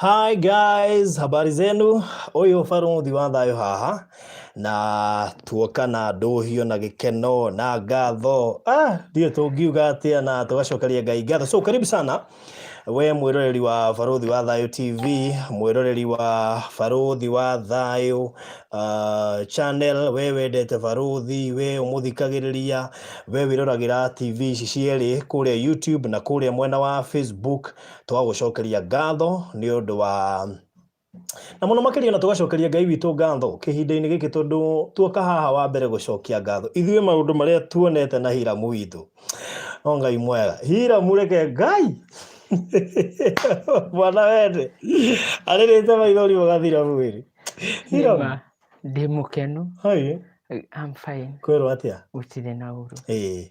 Hi guys, habari zenu? Ũyũ barũthi wa thayũ haha na tuoka na ndũhio na gĩkeno na ngatho. Ah, ndiũĩ tũngiuga atĩa na tũgacokeria Ngai ngatho. So karibu sana we mwĩroreri wa Barũthi wa Thayũ TV, mwĩroreri wa Barũthi wa Thayũ channel, we wendete Barũthi, we ũmũthikagĩrĩria, we wĩroragĩra TV ici cierĩ kũrĩa YouTube na kũrĩa mwena wa Facebook. Twagũcokeria ngatho nĩ ũndũ wa na mũno makĩria na tũgacokeria Ngai witũ ngatho kĩhinda-inĩ gĩkĩ tondũ tuoka haha wa mbere gũcokia ngatho ithuĩ maũndũ marĩa tuonete na Hiramu witũ no Ngai mwega. Hiramu reke Ngai mwana wende arĩrĩte maithori magathira mwĩrĩ. Hiramu. Nĩma ndĩ mũkenu. Hai. I'm fine. Kwĩrwo atĩa? Gũtirĩ na ũru. Ĩĩ.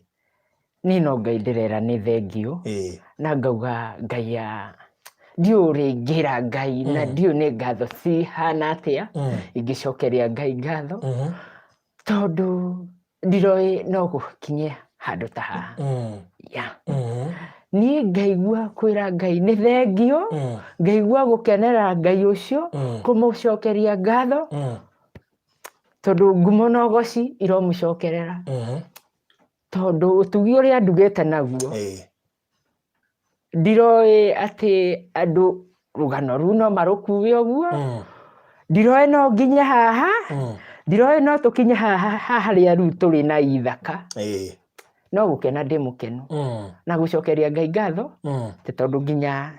Niĩ no Ngai ndĩrera nĩ thengiũ. Ĩĩ. Na ngauga Ngai a ndiũĩ ũrĩa ingĩra Ngai na ndiũĩ nĩ ngatho cihana atĩa ingĩcokeria Ngai ngatho tondũ ndiroĩ no gũkinye handũ ta haha. Yeah. Niĩ ngaigua kwĩra Ngai nĩ thengiũ, ngaigua gũkenera Ngai ũcio, kũmũcokeria ngatho tondũ ngumo na ũgoci iromũcokerera. Tondũ ũtugi ũrĩa ndugĩte naguo ndiroĩ atĩ andũ rũgano rũu no marũkue ũguo, ndiroĩ no nginye haha, ndiroĩ no tũkinye haha harĩa rĩu tũrĩ na ithaka. No gũkena ndĩ mũkenu na gũcokeria Ngai ngatho atĩ tondũ nginya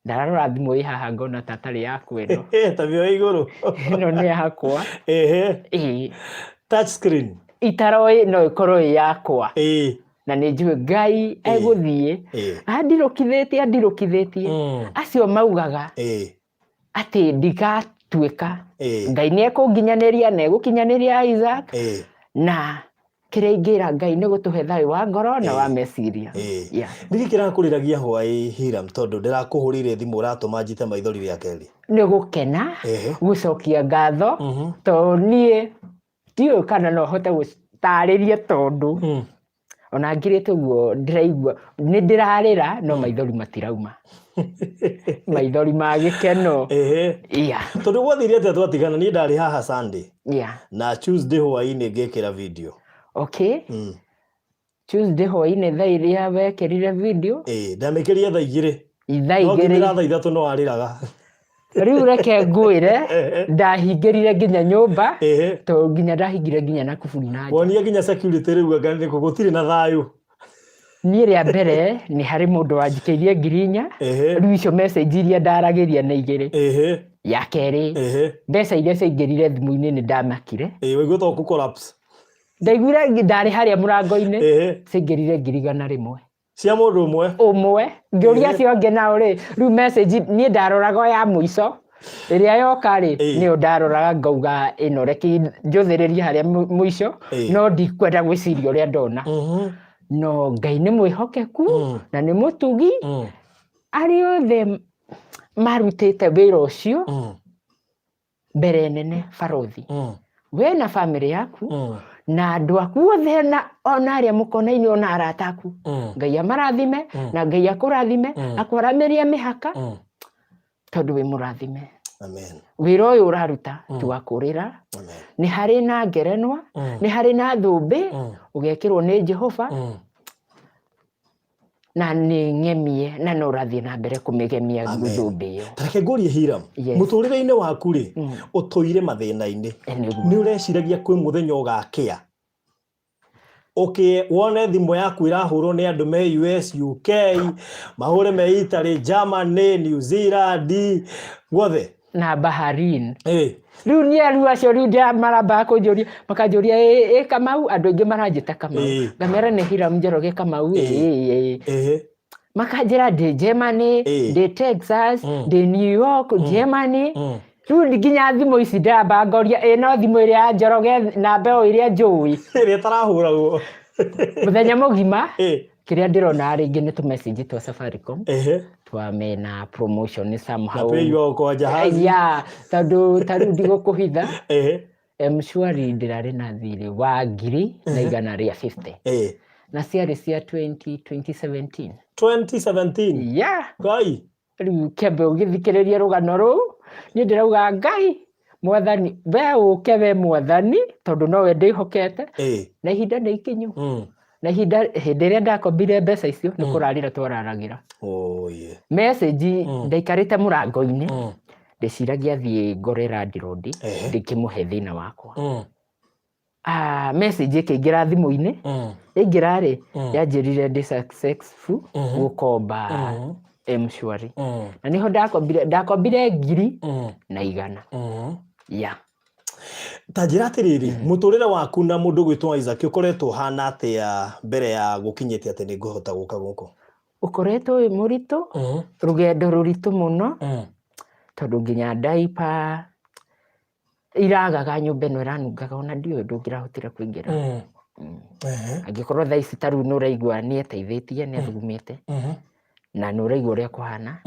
ndararora thimũ ĩ haha ngona ta ĩtarĩ yakwa ĩno. Ta mĩoyo igũrũ. Ĩno nĩ yakwa. Ĩĩ. Touch screen. Itaroĩ no ĩkorwo ĩ yakwa. Ĩĩ. Na nĩ njũĩ Ngai egũthiĩ andirũkithĩtie andirũkithĩtie. Acio maugaga atĩ ndigatuĩka. Ngai nĩ ekũnginyanĩria na egũkinyanĩria Isaac. Na kĩrĩa ingĩra Ngai nĩ gũtũhe thayũ wa ngoro na wa meciria. Yeah. Nĩkĩ kĩrakũrĩragia hwaĩ Hiram tondũ ndĩrakũhũrĩire thimũ ũratũma njite maithori rĩa kerĩ? Nĩ gũkena, gũcokia ngatho, tondũ niĩ ndiũĩ kana no hote gũtarĩria tondũ ona ngirĩte ũguo ndĩraigua nĩ ndĩrarĩra no maithori matirauma. Maithori ma gĩkeno. Yeah. Tondũ gwathire atĩa twatigana niĩ ndarĩ haha Sunday. Yeah. Na Tuesday hwaĩ-inĩ ngĩkĩra video. Okay. Tuesday hwaĩ-inĩ thaa iria wekĩrire video. Ĩĩ, ndamĩkĩrire thaa 2. Thaa No 2. ngiumĩra thaa 3 no arĩraga. Rĩu reke ngwĩre, ndahingĩrire nginya nyũmba, tondũ nginya ndahingire nginya na kuburi na nja. Wonia nginya security rĩu anga nĩ gũtirĩ na thayũ. Niĩ rĩa mbere nĩ harĩ mũndũ wanjikĩirie 4,000, rĩu icio message iria ndaragĩria nĩ 2. Ya kerĩ, mbeca iria ciaingĩrire thimũ-inĩ nĩ ndamakire. Ĩĩ, waigua ta ũkũ collapse. Ndaiguire ndarĩ harĩa mũrango-inĩ, ciaingĩrire 100,000. Cia mũndũ ũmwe. Ũmwe. Ngĩũria acio angĩ nao rĩ, rĩu message niĩ ndaroraga o ya mũico, ĩrĩa yoka rĩ, nĩyo ndaroraga ngauga ĩno reke njũthĩrĩrie harĩa mũico, no ndikwenda gwĩciria ũrĩa ndona. No Ngai nĩ mwĩhokeku na nĩ mũtugi, arĩa othe marutĩte wĩra ũcio mbere nene barothi, we na bamĩrĩ yaku na andũ aku othe na ona arĩa mũkonaine ona arata aku, Ngai amarathime na Ngai akũrathime, akwaramĩrie mĩhaka tondũ wĩ mũrathime. Amen. Wĩra ũyũ ũraruta ti wa kũrĩra. Amen. Nĩ harĩ na ngerenwa, nĩ harĩ na thũmbĩ ũgekĩrwo nĩ Jehova, na nĩ ng'emie na no ũrathiĩ na mbere kũmĩgemia Amen. thũmbĩ ĩyo. Ta reke ngũrie Hiram, Yes. mũtũrĩre-inĩ waku rĩ, ũtũire mathĩna-inĩ. Nĩguo. Nĩ ũreciragia kwĩ mũthenya ũgakĩa ũkĩe wone thimũ yaku ĩrahũrwo nĩ andũ me US, UK, mahũre me Italy, Germany, New Zealand, guothe. Na Bahrain. Ĩĩ. Rĩu niĩ rĩu acio rĩu ndĩra marambaga kũnjũria makanjũria ĩ Kamau, andũ aingĩ maranjĩta Kamau. Ngamera nĩ Hiram Njoroge Kamau ĩ ĩ. Makanjĩra ndĩ Germany, ndĩ Texas, ndĩ New York, Germany. Rĩu nginya thimũ ici ndĩramba ngoria ĩ no thimũ ĩrĩa ya Njoroge namba ĩyo ĩrĩa njũĩ. Ĩrĩa ĩtarahũragwo. Mũthenya mũgima kĩrĩa ndĩrona rĩngĩ nĩ tũ message twa Safaricom twa mena promotion somehow. Na pay you kwa jahazi. Yeah, tondũ ta rĩu ndigũkũhitha. M-Shwari ndĩrarĩ na thirĩ wa 1,150. Na ciarĩ cia 2017. 2017? Yeah. Ngai. Rĩu kĩambe ũgĩthikĩrĩrie rũgano rũu. Niĩ ndĩrauga Ngai mwathani, we ũke we mwathani, tondũ nowe ndĩhokete. Na ihinda nĩ ikinyu. Na ihinda hĩndĩ ĩrĩa ndakombire mbeca icio nĩ kũrarĩra twararagĩra. Oh, yeah. Message ndaikarĩte mũrango-inĩ, ndĩciragia thiĩ ngore landlord, ndĩkĩmũhe thĩna wakwa. Message ĩkĩingĩra thimũ-inĩ, ĩingĩra rĩ, yanjĩrire ndĩ successful gũkomba M-Shwari. Na nĩho ndakombire, ndakombire 1,100. Yeah. Ta njĩra atĩrĩrĩ, mũtũrĩre waku na mũndũ gwĩtwo Isaac ũkoretwo ũhana atĩa mbere ya gũkinyĩte atĩ nĩ ngũhota gũka gũkũ? Ũkoretwo wĩ mũritũ, rũgendo rũritũ mũno, tondũ nginya diaper iragaga nyũmba ĩno ĩranungaga ona ndiũĩ ũndũ ũngĩrahotire kũingĩra. Angĩkorwo thaa ici ta rĩu nĩ ũraigua nĩ eteithĩtie, nĩ athugumĩte, na nĩ ũraigua ũrĩa kũhana,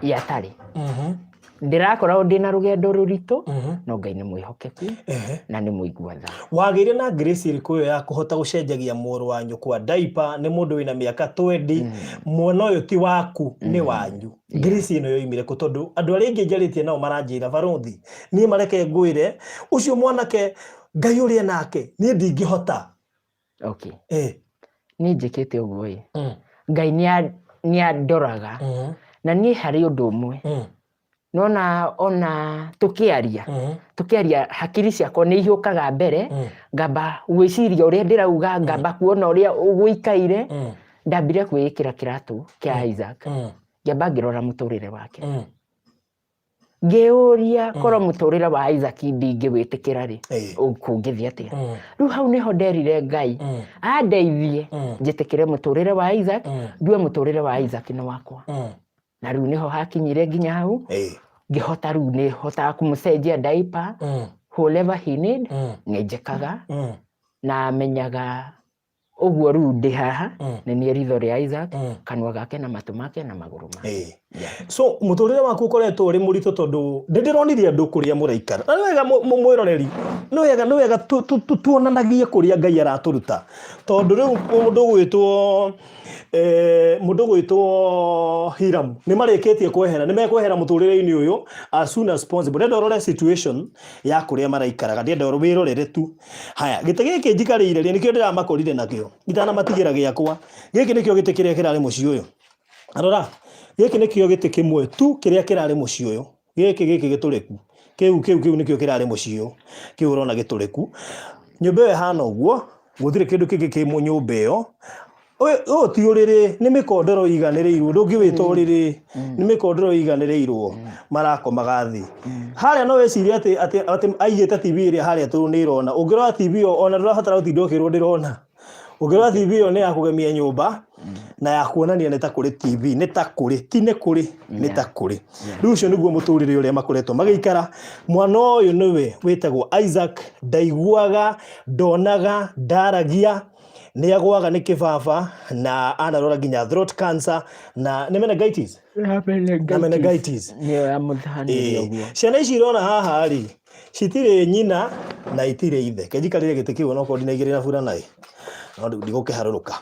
ye atarĩ. Ndĩrakoragwo ndĩna rũgendo rũritũ, no Ngai nĩ mwĩhokeku na nĩ mũigua tha. Wagĩire na grace ĩrĩkũ ĩyo ya kũhota gũcenjagia mũrũ wa nyũkwa diaper? Nĩ mũndũ wĩna mĩaka 20, mwana ũyũ ti waku, nĩ wanyu. Grace ĩno yoimire kũ? Tondũ andũ arĩa aingĩ njarĩtie nao maranjĩra, barothi, niĩ mareke ngwĩre, ũcio mwanake Ngai ũrĩa nake, niĩ ndingĩhota. Okay. Niĩ njĩkĩte ũguo ĩ, Ngai nĩ andoraga, na niĩ harĩ ũndũ ũmwe nona ona tũkĩaria, tũkĩaria hakiri ciakwa nĩ ihiũkaga mbere, ngamba gwĩciria ũrĩa ndĩrauga, ngamba kuona ũrĩa gũikaire. Ndambire kwĩĩkĩra kĩratũ kĩa Isaac, ngĩamba ngĩrora mũtũrĩre wake, ngĩũria korwo mũtũrĩre wa Isaac ndingĩwĩtĩkĩra rĩ, kũngĩthiĩ atĩa? Rĩu hau nĩho nderire Ngai andeithie njĩtĩkĩre mũtũrĩre wa Isaac, ndue mũtũrĩre wa Isaac nĩ wakwa. Na rĩu nĩho hakinyire nginya hau ngĩhota, rĩu nĩ hotaga kũmũcenjia diaper, whatever he need nĩ njĩkaga, na menyaga ũguo rĩu ndĩ haha nĩ niĩ ritho rĩa Isaac, kanua gake na matũ make na magũrũ make. Yeah. So mũtũrĩre waku ũkoretwo ũrĩ mũritũ, tondũ nĩ ndĩronirie andũ kũrĩa mũraikara, na nĩ wega mwĩroreri, nĩ wega tuonanagie kũrĩa Ngai aratũruta, tondũ rĩu mũndũ ũgwĩtwo Hiram nĩ marĩkĩtie kwehera, nĩ mekwehera mũtũrĩre-inĩ ũyũ as soon as possible. Ndĩrenda ũrore situation ya kũrĩa maraikaraga, ndĩrenda wĩrorere tu. Haya, gĩtĩ gĩkĩ njikarĩire rĩ, nĩkĩo ndĩramakorire nakĩo itanamatigĩra gĩakwa. Gĩkĩ nĩkĩo gĩtĩ kĩrĩa kĩrarĩ mũciĩ ũyũ. Rora, gĩkĩ nĩkĩo gĩtĩ kĩmwe tu kĩrĩa kĩrarĩ mũciĩ ũyũ. Gĩkĩ gĩtũrĩku kĩu kĩu kĩu nĩkĩo kĩrarĩ mũciĩ ũyũ, kĩu ũrona gĩtũrĩku. Nyũmba ĩyo ĩhana ũguo, gũtirĩ kĩndũ kĩngĩ kĩ nyũmba ĩyo. Ũyũ ti ũrĩrĩ, nĩ mĩkondoro ĩiganĩrĩirwo, ndũngĩwĩta ũrĩrĩ, nĩ mĩkondoro ĩiganĩrĩirwo, marakomaga thĩ harĩa. No wĩcirie atĩ aigĩte TV ĩrĩa harĩa tondũ nĩ ĩrona. Ũngĩrora TV ĩyo, ona ndũrabatara gũtinda ũkĩrwo ndĩrona. Ũngĩrora TV ĩyo nĩ ya kũgemia nyũmba na ya kuonania nĩ ta kũrĩ TV, nĩ ta kũrĩ, ti nĩ kũrĩ, nĩ ta kũrĩ. Rĩu ũcio nĩguo mũtũrĩre ũrĩa makoretwo magĩikara. Mwana ũyũ nĩwe wĩtagwo Isaac, ndaiguaga, ndonaga, ndaragia, nĩ agwaga nĩ kĩbaba na anarwara nginya throat cancer na nĩ meningitis. Na meningitis. Nĩyo yamũthanĩria ũguo. Ciana ici irona haha rĩ, citirĩ nyina na itirĩ ithe. Ke njikarĩre gĩtĩ kĩu onokorwo ndinaigĩrĩra burana ĩ, no rĩu ndigũkĩharũrũka.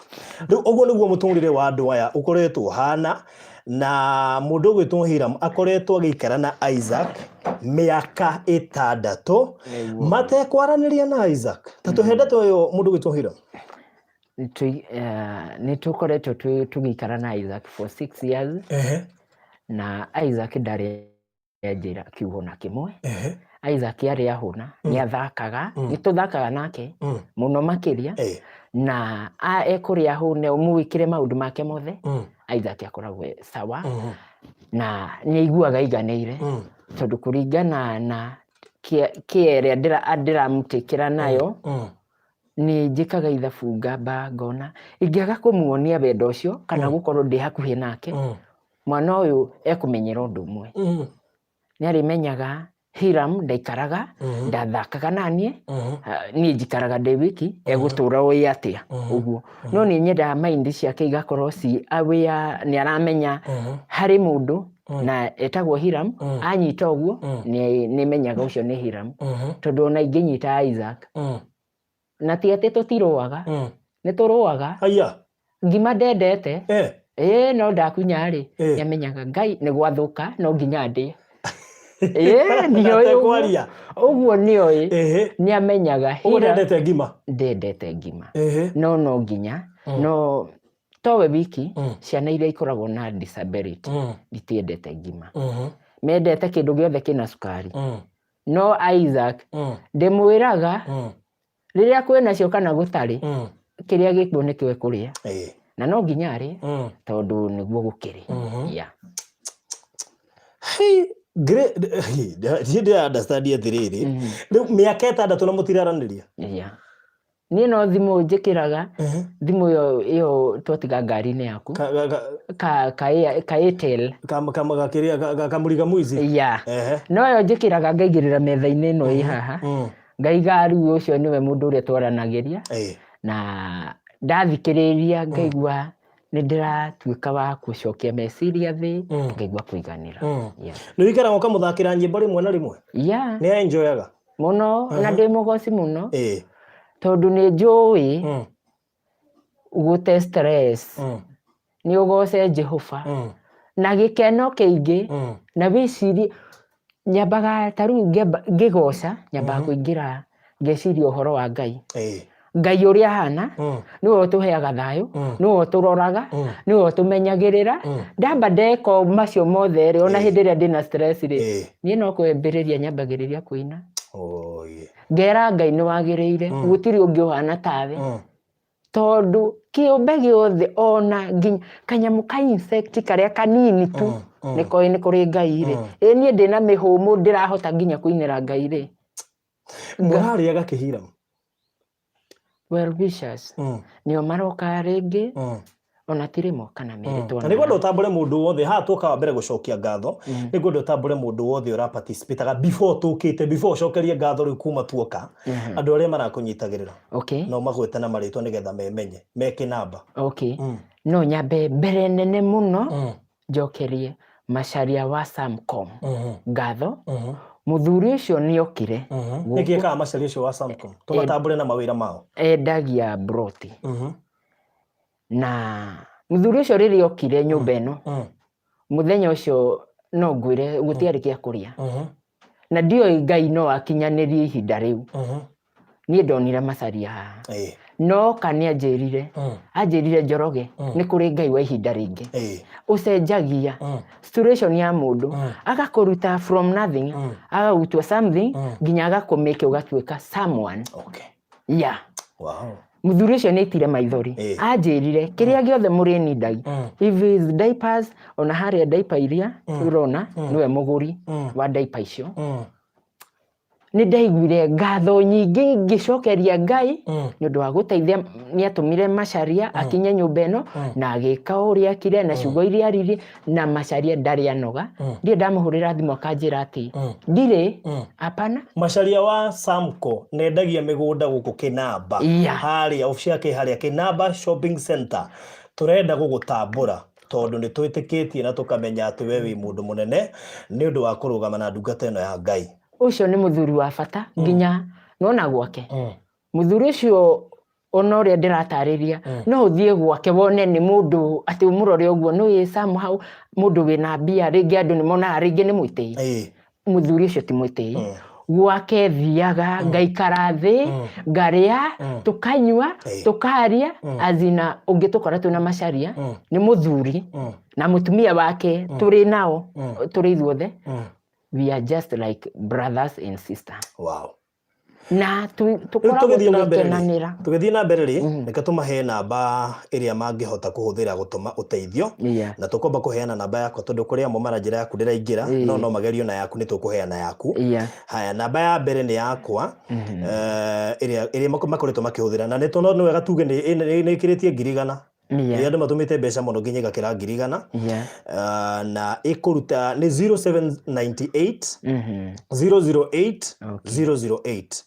Rĩu ũguo nĩguo mũtũrĩre wa andũ aya ũkoretwo ũhana, na mũndũ ũgwĩtwo Hiram akoretwo agĩikara na Isaac mĩaka 6 matekwaranĩria na Isaac. Ta tũhe ndeto ĩyo, mũndũ ũgwĩtwo Hiram. Nĩ tũkoretwo tũgĩikara na Isaac for 6 years, na Isaac ndarĩ anjĩra kiugo na kĩmwe. Isaac arĩ ahũna, nĩ athakaga, nĩ tũthakaga nake mũno makĩria, na ekũrĩa ahũne, ũmwĩkĩre maũndũ make mothe, Isaac akoragwo e sawa na nĩ aiguaga aiganĩire, tondũ kũringana na kĩa ĩrĩa ndĩramũtĩkĩra nayo, nĩ njĩkaga ithabu ngamba ngona ingĩaga kũmuonia wendo ũcio kana gũkorwo ndĩ hakuhĩ nake, mwana ũyũ ekũmenyera ũndũ ũmwe. Nĩ arĩmenyaga Hiram ndaikaraga, ndathakaga naniĩ, niĩ njikaraga ndĩ wiki, egũtũra ũĩ atĩa ũguo. No nĩ nyendaga mind ciake igakorwo ci aware, nĩ aramenya harĩ mũndũ na etagwo Hiram. Anyita ũguo, nĩ menyaga ũcio nĩ Hiram, tondũ ona ingĩnyita Isaac, na ti atĩ tũtirũaga, nĩ tũrũaga. Haya. Ngima ndendete. Ĩĩ no ndakunya rĩ, nĩamenyaga Ngai nĩ gwathũka no nginya ndĩe. Ĩĩ nĩoĩ ũguo. Atekwaria. Ũguo nĩoĩ. Nĩamenyaga Ũguo ndendete ngima. Ndendete ngima. No no nginya no towe wiki ciana iria ikoragwo na disability itiendete ngima. Mendete kĩndũ gĩothe kĩna cukari. No Isaac ndĩmwĩraga rĩrĩa kwĩnacio kana gũtarĩ kĩrĩa gĩkuo nĩkĩo ekũrĩa. Na no nginya arĩe tondũ nĩguo gũkĩrĩ. Yeah. Hey, niĩ ndĩra understand atĩrĩrĩ, rĩu mĩaka 6 na mũtiraranĩria? Yeah. Niĩ no thimũ njĩkĩraga, thimũ ĩyo ĩyo twatiga ngari-inĩ yaku. Ka, ka, ka Airtel. Gakĩrĩa kamũriga mũici. Yeah. No yo njĩkĩraga ngaigĩrĩra metha-inĩ ĩno ĩ haha. Ngaiga rĩu ũcio nĩwe mũndũ ũrĩa twaranagĩria. Na ndathikĩrĩria ngaigua nĩ ndĩratuĩka wa gũcokia meciria thĩ, ngaigua kũiganĩra. Yeah. Nĩ ũikaraga ũkamũthakĩra nyĩmbo rĩmwe na rĩmwe? Yeah. Nĩ enjoyaga? Mũno, na ndĩ mũgoci mũno. Tondũ nĩ njũĩ gũte stress. Nĩ ũgoce Jehova. Na gĩkeno kĩingĩ, na wĩcirie, nyambaga ta rĩu ngĩgoca, nyambaga kũingĩra ngeciria ũhoro wa Ngai. Ngai ũrĩa ahana, nĩwe ũtũheaga thayũ, nĩwe ũtũroraga, nĩwe ũtũmenyagĩrĩra. Ndamba ndeka macio mothe rĩ, ona hĩndĩ ĩrĩa ndĩna stress rĩ, niĩ no kwambĩrĩria nyambagĩrĩria kũina. Ngera Ngai nĩ wagĩrĩire, gũtirĩ ũngĩ ũhana tawe. Tondũ kĩũmbe gĩothe ona nginya kanyamũ ka insect karĩa kanini tu nĩ koĩ nĩ kũrĩ Ngai rĩ. Ĩ niĩ ndĩna mĩhũmũ ndĩrahota nginya kũinĩra Ngai rĩ. Mũrarĩaga kĩhira? Well wishers. Nĩo maroka rĩngĩ. Ona ti rĩmwe kana merĩ tuonaga. Na nĩngwenda ũtambũre mũndũ wothe haha twoka wa mbere gũcokia ngatho, nĩngwenda ũtambũre mũndũ wothe ũra participate before tũkĩte, before ũcokerie ngatho rĩu kuma tuoka, andũ arĩa marakũnyitagĩrĩra. Na ũmagwete na marĩtwa nĩgetha memenye, me kĩnamba. No nyambe mbere nene mũno njokerie Macharia wa Samcom ngatho. Mũthuri ũcio nĩokire gũkũ. Nĩkĩ ekaga Macharia ũcio wa Samcom? Tũmatambũre na mawĩra mao. Endagia mburoti. Na mũthuri ũcio rĩrĩa okire nyũmba ĩno, mũthenya ũcio no ngwĩre gũtiarĩ gĩa kũrĩa. Na ndioĩ Ngai no akinyanĩrie ihinda rĩu. Niĩ ndonire Macharia haha. No ka nĩ anjĩrire, anjĩrire Njoroge, nĩ kũrĩ Ngai wa ihinda rĩngĩ. Ũcenjagia situation ya mũndũ, agakũruta from nothing, agagũtua something, nginya agakũmake ũgatuĩka someone. Yeah. Mũthuri ũcio nĩ aitire maithori. Anjĩrire kĩrĩa gĩothe mũrĩnindagia. If is diapers, ona harĩa diaper iria ũrona, nĩwe mũgũri wa diaper icio. Nĩ ndaiguire ngatho nyingĩ ngĩcokeria Ngai nĩ ũndũ wa gũteithia, nĩ atũmire Macharia akinye nyũmba ĩno na agĩka ũrĩa ekire na ciugo iria aririe, na Macharia ndarĩ anoga. Ndirĩ ndamũhũrĩra thimũ akanjĩra atĩ ndirĩ, hapana. Macharia wa Samco nendagia mĩgũnda gũkũ Kĩnamba. Harĩa obici yake harĩa Kĩnamba Shopping Center. Tũrenda gũgũtambũra tondũ nĩ twĩtĩkĩtie na tũkamenya atĩ we wĩ mũndũ mũnene nĩ ũndũ wa kũrũgama na ndungata ĩno ya Ngai. Ũcio nĩ mũthuri wa bata nginya nona gwake. Mũthuri ũcio ona ũrĩa ndĩratarĩria, no ũthiĩ gwake wone nĩ mũndũ atĩ ũmũrore ũguo nĩ wĩ somehow mũndũ wĩna mbia, rĩngĩ andũ nĩ monaga rĩngĩ nĩ mwĩtĩi. Mũthuri ũcio ti mwĩtĩi. Gwake thiaga, ngaikara thĩ, ngarĩa, tũkanyua, tũkaria, azina ũngĩtũkora twĩna Macharia, nĩ mũthuri na mũtumia wake tũrĩ nao, tũrĩ ithuothe. We are just like brothers and sisters. Wow. Na tũkoragwo Tũgĩthiĩ na mbere rĩ, tũgĩkenanĩra. Tũgĩthiĩ na mbere rĩ, reke tũmahe namba ĩrĩa mangĩhota kũhũthĩra gũtũma ũteithio. Na tũkwamba kũheana namba yakwa tondũ kũrĩ amwe maranjĩra yaku ndĩraingĩra, no magerio na yaku, nĩ tũkũheana yaku. Haya, namba ya mbere nĩ yakwa, ĩrĩa makoretwo makĩhũthĩra, na nĩ wega tuge nĩ ĩkĩrĩtie 100,000. Ĩĩ, andũ matũmĩte mbeca mũno nginya ĩgakĩra 100,000. Na ĩkũruta nĩ 0798 008 008.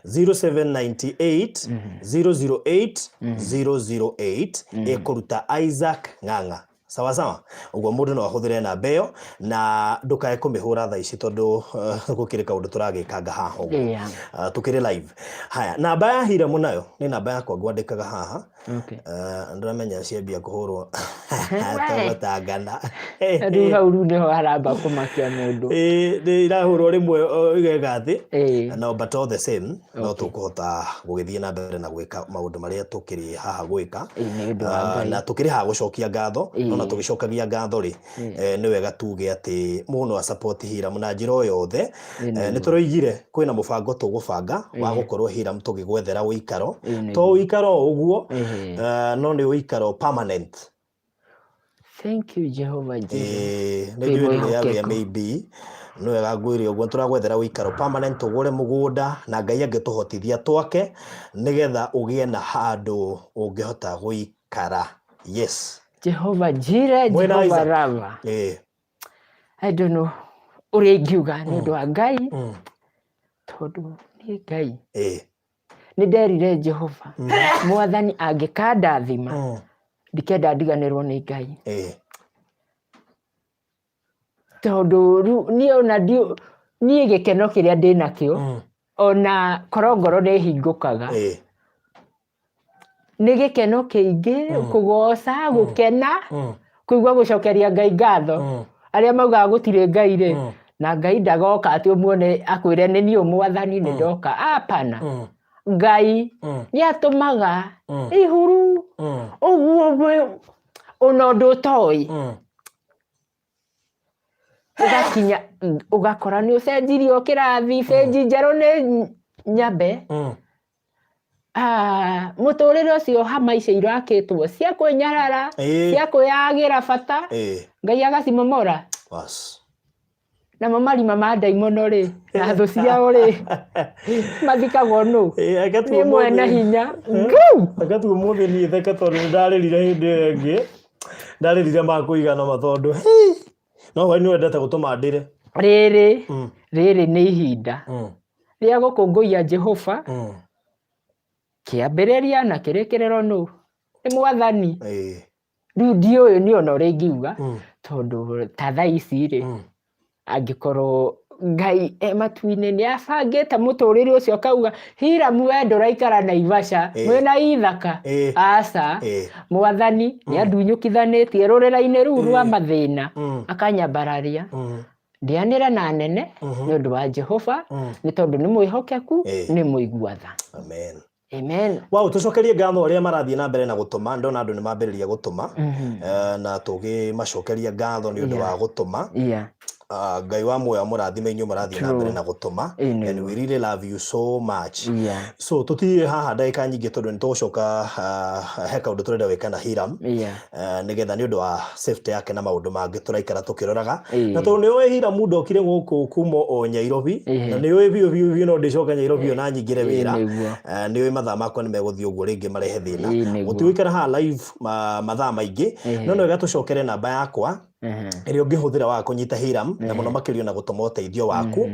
0798 008 008 ĩkũruta Isaac Ng'ang'a. Sawa sawa. Ũguo mũndũ no ahũthĩre namba ĩyo na ndũkae kũmĩhũra thaa ici tondũ gũkĩrĩ kaũndũ tũragĩkanga haha ũguo. Tũkĩrĩ live. Haya, namba ya Hiramu nayo nĩ namba yakwa ngwandĩkaga haha. Ndĩramenya ciambia kũhũrwo. Tũgũtangana. Rĩu hau rĩu nĩho haramba kũmakia mũndũ. Ĩĩ, nĩ irahũrwo rĩmwe igeka thĩ. No but all the same no tũkũhota gũgĩthiĩ na mbere na gwĩka maũndũ marĩa tũkĩrĩ haha gwĩka. Nĩ ũndũ wa Ngai. Na tũkĩrĩ haha gũcokia ngatho, no na tũgĩcokagia ngatho rĩ, nĩ wega tuge atĩ mũndũ no a support Hiram na njĩra o yothe. Nĩ tũroigire kwĩna mũbango tũgũbanga wa gũkorwo Hiram tũgĩgwethera ũikaro. To ũikaro o ũguo, no nĩ ũikaro permanent. Thank you Jehovah Jesus. Nĩ njũĩ ndũrĩ yagĩa maybe nĩ wega ngwĩre ũguo tũragwethera ũikaro permanent tũgũre mũgũnda na Ngai angĩtũhotithia twake nĩgetha ũgĩe na handũ ũngĩhota gũikara. Yes. Jehovah Jireh, Mwĩna Jehovah Isaac. Rapha. I don't know ũrĩa ingiuga nĩ ũndũ wa Ngai tondũ nĩ Ngai. Nĩ nderire Jehova, Mwathani angĩkandathima ndikenda ndiganĩrwo nĩ Ngai. Tondũ rĩu niĩ ona niĩ gĩkeno kĩrĩa ndĩ nakĩo ona korwo ngoro nĩ ĩhingũkaga nĩ gĩkeno kĩingĩ kũgoca gũkena kũigua gũcokeria Ngai ngatho. Arĩa maugaga gũtirĩ Ngai rĩ, na Ngai ndagoka atĩ ũmuone akwĩre nĩ niĩ mwathani nĩ ndoka, hapana. Ngai nĩ atũmaga ihuru ũguo ona ũndũ ũtoĩ ũgakinya ũgakora nĩ ũcenjirio kĩrathi, benji njerũ nĩ nyambe. Mũtũrĩre ũcio hama icio irakĩtwo cia kwĩnyarara, cia kwĩyagĩra bata, Ngai agacimomora. Namo marima ma ndaimono rĩ, na thũ ciao rĩ, mathikagwo nũ? Nĩ mwene hinya. Reke tu ũmũthĩ niĩ theke tondũ nĩ ndarĩrire hĩndĩ ĩyo ĩngĩ, ndarĩrire ma kũigana ma tondũ no we nĩ wendete gũtũma ndĩre. Rĩrĩ, rĩrĩ nĩ ihinda rĩa gũkũngũiya Jehova, kĩambĩrĩria na kĩrĩkĩrĩro nũ? Nĩ Mwathani. Rĩu ndiũĩ niĩ ona ũrĩa ingiuga, tondũ ta thaa ici rĩ, angĩkorwo Ngai e matu-inĩ nĩ abangĩte mũtũrĩre ũcio akauga Hiramu we ndũraikara Naivasha mwĩna ithaka, aca, Mwathani nĩ andunyũkithanĩtie rũrĩra-inĩ rũu rwa mathĩna, akanyambararia ndĩanĩre na nene nĩ ũndũ wa Jehova, nĩ tondũ nĩ mwĩhokeku, nĩ mũigua tha. Amen. Amen. Wow, tucokerie ngatho arĩa marathiĩ na mbere na gũtũma. Ndona andũ nĩ mambĩrĩria gũtũma. Na tũgĩmacokeria ngatho nĩ ũndũ wa gũtũma. Ngai wa muoyo amũrathime inyuĩ mũrathiĩ na mbere na gũtũma. And we really love you so much. So tũtirĩ haha ndagĩka nyingĩ tondũ nĩ tũgũcoka he kaũndũ tũrenda gwĩka na Hiram. Nĩgetha nĩ ũndũ wa safety yake na maũndũ mangĩ tũraikara tũkĩroraga. Na tondũ nĩ ũĩ Hiram ndokire gũkũ kuma o Nyairobi, na nĩ ũĩ biũ biũ biũ no ndĩcoke Nyairobi ona nyingĩre wĩra. Nĩ ũĩ mathaa makwa nĩ megũthiĩ ũguo rĩngĩ marehe thĩna. Gũtigũikara haha live mathaa maingĩ, no nĩ wega tũcokere namba yakwa ĩrĩa ũngĩhũthĩra waga kũnyita Hiram, na mũno makĩria ona gũtũma ũteithio waku.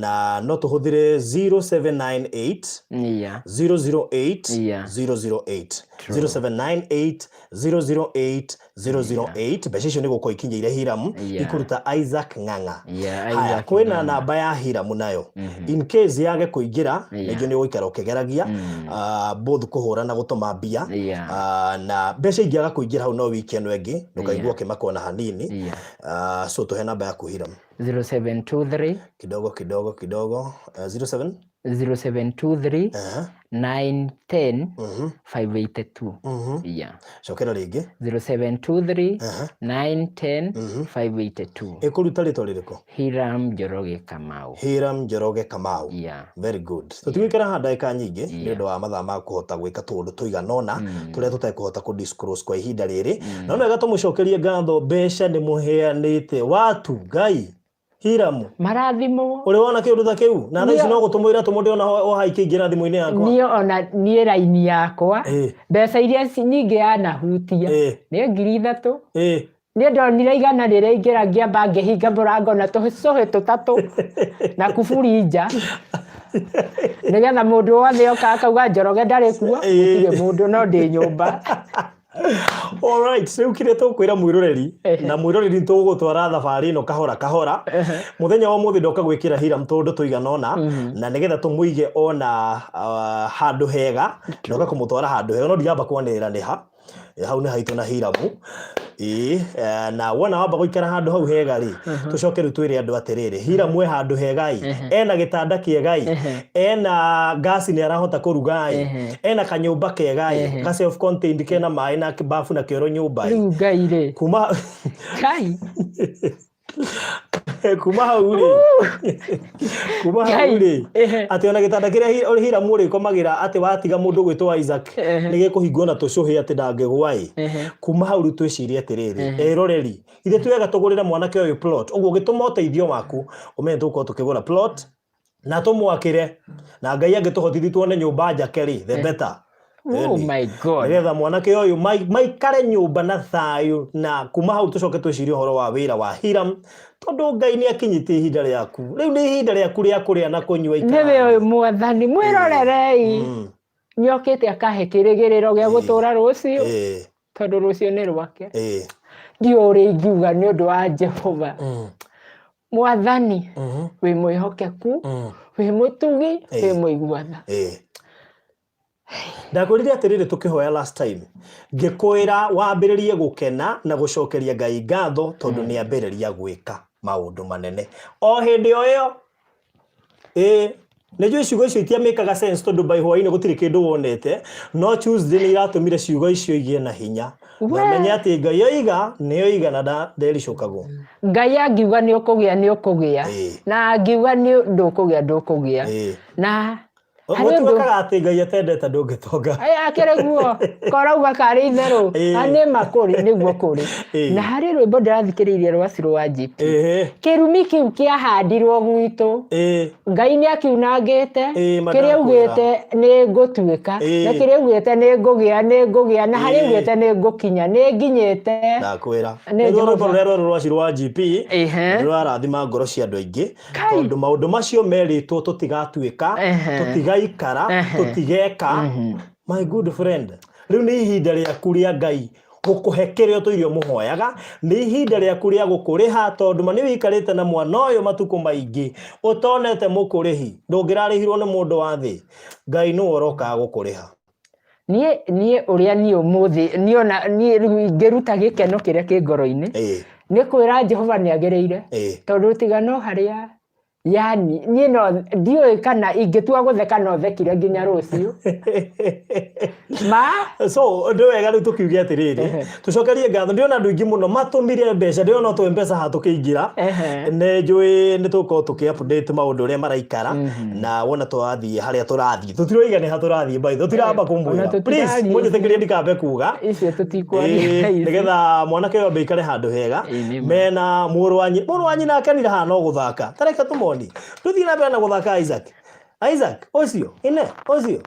Na no tũhũthĩre 0798 008 008. 0798 008 008. Mbeca icio nĩ gũkorwo ikinyĩire Hiramu, ikũruta Isaac Ng'ang'a. Haya, Isaac kwĩna Ng'ang'a. namba ya Hiramu nayo in case yage kũingĩra, nĩngĩ nĩ ũgũikara ũkĩgeragia, both kũhũra na gũtũma mbia. Na mbeca ingĩaga kũingĩra hau no wiki ĩno ĩngĩ ndũkaigua ũkĩmakwo na hanini. So tũhe namba yaku Hiramu. 0723 Kidogo kidogo kidogo, 07 0723 910 582. Cokera rĩngĩ. 0723 910 582. Ĩkũruta rĩtwa rĩrĩkũ? Hiram Njoroge Kamau. Hiram Njoroge Kamau. Very good. Tũtigũikara haha ndagĩka nyingĩ nĩ ũndũ wa mathaa ma kũhota gwĩka tũũndũ tũigana ũna tũrĩa tũtekũhota kũ disclose kwa ihinda rĩrĩ. No nĩ wega tũmũcokerie ngatho, mbeca nĩ mũheanĩte watu Ngai. Hiramu. Marathimwo. Ũrĩ wona kĩũndũ ta kĩu? Na thaa ici no gũtũmwo iratũmwo ndĩrona o haha ikĩingĩra thimũ-inĩ yakwa. Niĩ ona niĩ raini yakwa, mbeca iria nyingĩ yanahutia nĩ 3,000. Niĩ ndonire 100 rĩraingĩra ngĩamba ngĩhinga mũrango na tũcũhĩ tũtatũ na kuburi nja. Nĩgetha mũndũ wothe oka akauga Njoroge ndarĩ kuo, gũtirĩ mũndũ no ndĩ nyũmba. Alright, rĩu kĩrĩa tũkwĩra mwĩroreri na mwĩroreri tũgũgũtwara thabarĩ ĩno kahora kahora. Mũthenya wa ũmũthĩ ndoka gwĩkĩra Hiram tũndũ tũigana ũna, na nĩgetha tũmũige ona handũ hega, ndoka kũmũtwara handũ hega no ndiramba kwanĩrĩra nĩ ha. Hau nĩ haitũ na Hiramu. Ĩĩ, na wona wamba gũikara handũ hau hega rĩ, tũcoke rĩu twĩre andũ atĩrĩrĩ, Hiramu e handũ hega ĩ, ena gĩtanda kĩega ĩ, ena ngasi nĩ arahota kũruga ĩ, ena kanyũmba kega ĩ, ka self contained kena maĩ na bafu na kĩoro nyũmba ĩ. Rĩu Ngai rĩ. Kuma Ngai. Kuma hau rĩ, kuma hau Ngai, rĩ, ehe. atĩ ona gĩtanda kĩrĩa Hiramu ũrĩkomagĩra atĩ watiga mũndũ ũgwĩtwo Isaac nĩ gĩkũhingwo na tũcũhĩ atĩ ndangĩgwa ĩ. Kuma hau rĩu twĩcirie atĩrĩrĩ, eroreri, ithe ti wega tũgũrĩre mwanake ũyũ plot, ũguo ũgĩtũma ũteithio waku ũmenye tũgũkorwo tũkĩgũra plot na tũmwakĩre, na Ngai angĩtũhotithia tuone nyũmba njake rĩ, the better. Oh Ĩni. my God. Nĩgetha mwanake ũyũ maikare nyũmba na thayũ, na kuma hau tũcoke twĩcirie ũhoro wa wĩra wa Hiram, tondũ Ngai nĩ akinyĩtie ihinda rĩaku. Rĩu nĩ ihinda rĩaku rĩa kũrĩa na kũnyua. Nĩwe Ikara. Ũyũ mwathani mwĩrorerei, nĩokĩte akahe kĩrĩgĩrĩro gĩa gũtũra rũciũ, tondũ rũciũ nĩ rwake. Ndiũĩ ũrĩa ingiuga nĩ ũndũ wa Jehova. Mwathani, wĩ mwĩhokeku, wĩ mũtugi, wĩ mũigua tha. Ndakwĩrire atĩrĩrĩ tũkĩhoya last time, ngĩkwĩra wambĩrĩrie gũkena na gũcokeria Ngai ngatho tondũ nĩ ambĩrĩria gwĩka maũndũ manene o hĩndĩ o ĩyo. Ĩĩ, nĩ njũĩ ciugo icio itiamĩkaga sense tondũ by hwaĩ-inĩ gũtirĩ kĩndũ wonete, no Tuesday nĩ iratũmire ciugo icio igĩe na hinya. Na ũmenye atĩ Ngai oiga nĩ oiga na ndericũkagwo. Ngai angiuga nĩ ũkũgĩa, nĩ ũkũgĩa, na angiuga nĩ ndũkũgĩa, ndũkũgĩa. Na harĩ ũndũ Gũtuĩkaga atĩ Ngai atendete ndũngĩtonga. Aya, akĩrĩ guo korauga karĩ itherũ. Na nĩ ma kũrĩ nĩguo kũrĩ. Na harĩ rwĩmbo ndĩrathikĩrĩirie rwa Ciro wa GP. Kĩrumi kĩu kĩahandirwo gwitũ, Ngai nĩ akiunangĩte. Ma Kĩrĩa ndakwĩra. augĩte nĩ ngũtuĩka, na kĩrĩa augĩte nĩ ngũgĩa, nĩ ngũgĩa, na harĩa augĩte nĩ ngũkinya, nĩ nginyĩte. Ndakwĩra. Nĩ Nĩruo rwĩmbo Jehova. rũrĩa rwerũ rwa Ciro wa GP Ehe. rũrarathima ngoro cia andũ aingĩ, Kai. tondũ maũndũ macio merĩtwo tũtigatuĩka, tũtigaikara, tũtigeka. My good friend, rĩu nĩ ihinda rĩaku rĩa Ngai gũkũhe kĩrĩa ũtũire ũmũhoyaga, nĩ ihinda rĩaku rĩa gũkũrĩha, tondũ ma nĩ wĩikarĩte na mwana ũyũ matukũ maingĩ ũtonete mũkũrĩhi, ndũngĩrarĩhirwo nĩ mũndũ wa thĩ, Ngai nĩwe ũrokaga gũkũrĩha. Niĩ ũrĩa niĩ ũmũthĩ niĩ ona niĩ rĩu ingĩruta gĩkeno kĩrĩa kĩ ngoro-inĩ nĩ kwĩra Jehova nĩ agĩrĩire, tondũ tiga no harĩa, yani niĩ no ndiũĩ kana ingĩtua gũtheka no thekire nginya rũciũ ma. So nĩ wega rĩu tũkiuge atĩrĩrĩ, tũcokerie ngatho. Ndĩrona andũ aingĩ mũno matũmire mbeca, ndĩrona twĩ mbeca haha tũkĩingĩra. Nĩ njũĩ nĩ tũgũkorwo tũkĩ update maũndũ ũrĩa maraikara, na wona twathiĩ harĩa tũrathiĩ, tũtiroiga nĩ ha tũrathiĩ, by the way, tũtiramba Ona kũmwĩra. Please tũtiraria. mũnjĩtĩkĩrie ndikambe kuga. Icio tũtikwaria ici. Nĩgetha mwanake ũyũ ambe aikare handũ hega. Ĩĩ, nĩ ma. Mena mũrũ wa nyina, mũrũ wa nyina akenire haha no gũthaka. Ta reke tũmonie. Tũthiĩ na mbere na gũthaka Isaac. Isaac ũcio, ine ũcio.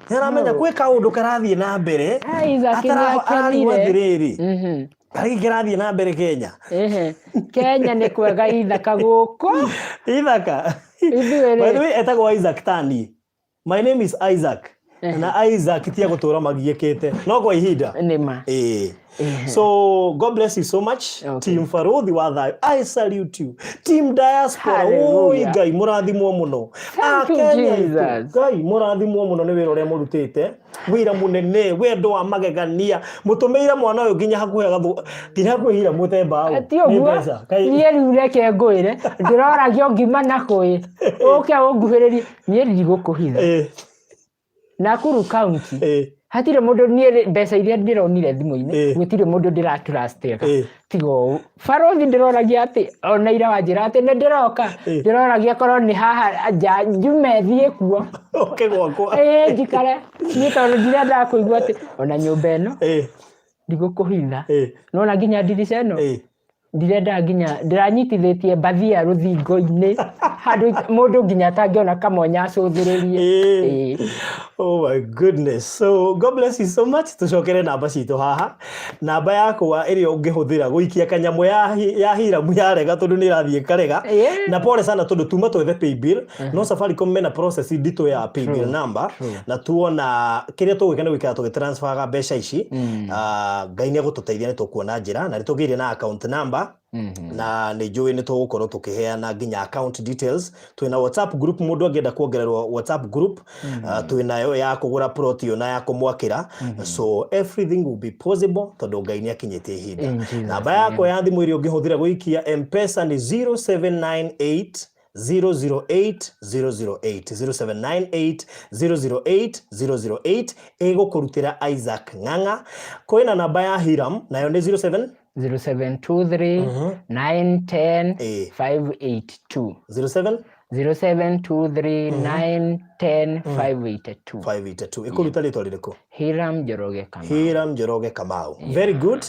Nĩ aramenya gwĩ kaũndũ karathiĩ na mbere. Ah, Isaac nĩ Ararigwo akenire. atĩrĩrĩ. Karĩ kĩrathiĩ na mbere Kenya? Ehe. Kenya nĩ kwega ithaka gũkũ. Ithaka. Ithuĩ By the rĩ. way, etagwo Isaac Tani. My name is Isaac. Na Isaac ti agũtũra magiĩkĩte no kwa ihinda. Nĩ ma. Ĩĩ. So God bless you so much. Team Farodhi wa Thayo, I salute you. Team Diaspora, Hallelujah. oi Ngai mũrathimwo mũno. Thank you, Akenya aitũ, Jesus. Ngai mũrathimwo mũno nĩ wĩra ũrĩa mũrutĩte. Wĩra mũnene, wendo wa magegania. Mũtũmĩire mwana ũyũ nginya hakuhĩ agathũ, nginya hakuhĩ hira mũte mbaũ. Ti Nĩ ũguo mbeca. Kaĩ- niĩ rĩu reke ngwĩre, ndĩroragio ngima na kũĩ ũke ũnguhĩrĩrie, niĩ ndigũkũhitha. Nakuru County hatirĩ mũndũ niĩ mbeca iria ndĩronire thimũ-inĩ, gũtirĩ mũndũ ndĩratrustega tiga ũũ barothi. Ndĩroragia atĩ ona ira wanjĩra atĩ nĩ ndĩroka, ndĩroragia korwo nĩ haha nja njume thiĩ kuo. Ũke gwakwa. Ĩĩ, njikare niĩ, tondũ ndirendaga kũigua atĩ ona nyũmba ĩno, ndigũkũhitha, nona nginya ndirica ĩno ndirenda, nginya ndĩranyitithĩtie mbathia rũthingo-inĩ handũ mũndũ nginya atangĩona kamonya acũthĩrĩrie. Ĩĩ. Oh my goodness. So God bless you so much. Tucokere namba citũ haha. Namba yakwa ĩrĩa ũngĩhũthĩra gũikia kanyamũ ya Hiramu yarega, tondũ nĩ ĩrathiĩ karega. Na pole sana tondũ tuma twethe paybill. No Safaricom mena process nditũ ya paybill number, na tuona kĩrĩa tũgwĩka nĩ gũikara tũgĩtransferaga mbeca ici. Ah, Ngai nĩ egũtũteithia, nĩ tũkuona njĩra na nĩ tũgĩire na account number. namba na nĩ njũĩ nĩ tũgũkorwo tũkĩheana nginya account details. Twĩna WhatsApp group, mũndũ angĩenda kuongererwo WhatsApp group, twĩnayo ya kũgũra plot ĩyo na ya kũmwakĩra. So everything will be possible tondũ Ngai nĩ akinyĩtie ihinda. In Jesus' Namba yakwa ya thimũ ĩrĩa ũngĩhũthĩra gũikia Mpesa nĩ 0798 008 008, 0798 008 008, ĩgũkũrutĩra Isaac Ng'ang'a. Kwĩna namba ya Hiram, nayo nĩ 07 0723 910 582. 07 0723 910 582. 582. Ĩkũruta rĩtwa rĩrĩkũ? Hiram Njoroge Kamau. Hiram Njoroge Kamau, very good.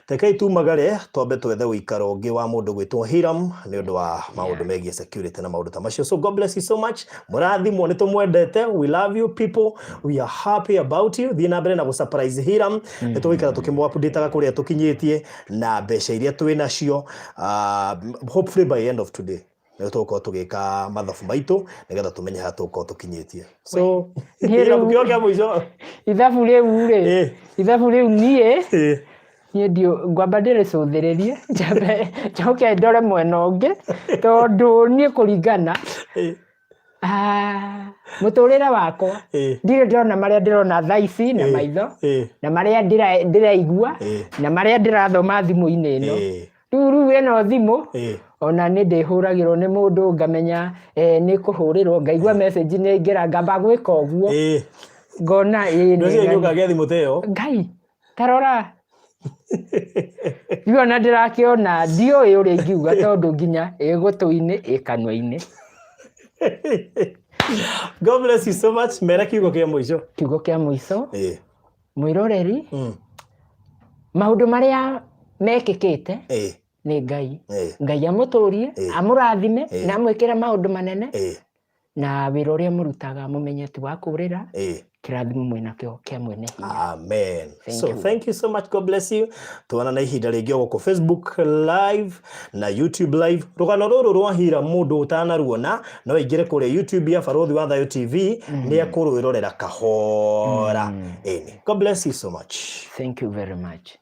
Rekei tumagare twambe twethe ũikaro ũngĩ wa mũndũ gwĩtwo Hiram nĩ ũndũ wa maũndũ megiĩ security na maũndũ ta macio. So God bless you so much. Mũrathimwo, nĩ tũmwendete. We love you people, we are happy about you. Thiĩ na mbere na gũ-surprise Hiram. Nĩ tũgũikara tũkĩmũ update-aga kũrĩa tũkinyĩtie na mbeca iria twĩ nacio. Hopefully by end of today nĩ tũgũkorwo tũgĩka mathabu maitũ nĩgetha tũmenye harĩa tũgũkorwo tũkinyĩtie. So Niĩ Hiram, rĩu- kĩo kĩa mũico. Ithabu rĩu rĩ, ithabu rĩu niĩ niĩ ndiũ ngwamba ndĩrĩcũthĩrĩrie, njambe njoke ndore mwena ũngĩ, tondũ niĩ kũringana mũtũrĩre wakwa ndirĩ ndĩrona marĩa ndĩrona thaa ici na maitho na marĩa ndĩraigua na marĩa ndĩrathoma thimũ-inĩ ĩno. Rĩu ĩno thimũ ona nĩ ndĩhũragĩrwo nĩ mũndũ, ngamenya nĩ kũhũrĩrwo, ngaigua message nĩ yaingĩra, ngamba gwĩka ũguo, ngona ĩĩ nĩ Ndweciria ngani. ũkagĩa thimũ ta ĩyo. Ngai, tarora rĩu ona ndĩrakĩona, ndiũĩ ũrĩa ingiuga, tondũ nginya ĩ gũtũ-inĩ, ĩ kanua-inĩ. God bless you so much. Mera kiugo kĩa mũico. Kiugo kĩa mũico, mwĩroreri, maũndũ marĩa mekĩkĩte nĩ Ngai. Ngai amũtũrie, amũrathime na amwĩkĩre maũndũ manene, na wĩra ũrĩa mũrutaga mũmenye ti wa kũrĩra, kĩrathimo mwĩnakĩo kĩa mwene hinya. Amen. Thank So you. thank you so much. God bless you. Tuonana ihinda rĩngĩ o gũkũ Facebook live na YouTube live. Rũgano rũrũ rwa Hira, mũndũ ũtanaruona no aingĩre kũrĩa YouTube ya Barũthi wa Thayũ TV, nĩ ekũrwĩrorera kahora. Ĩni. God bless you so much. Thank you very much.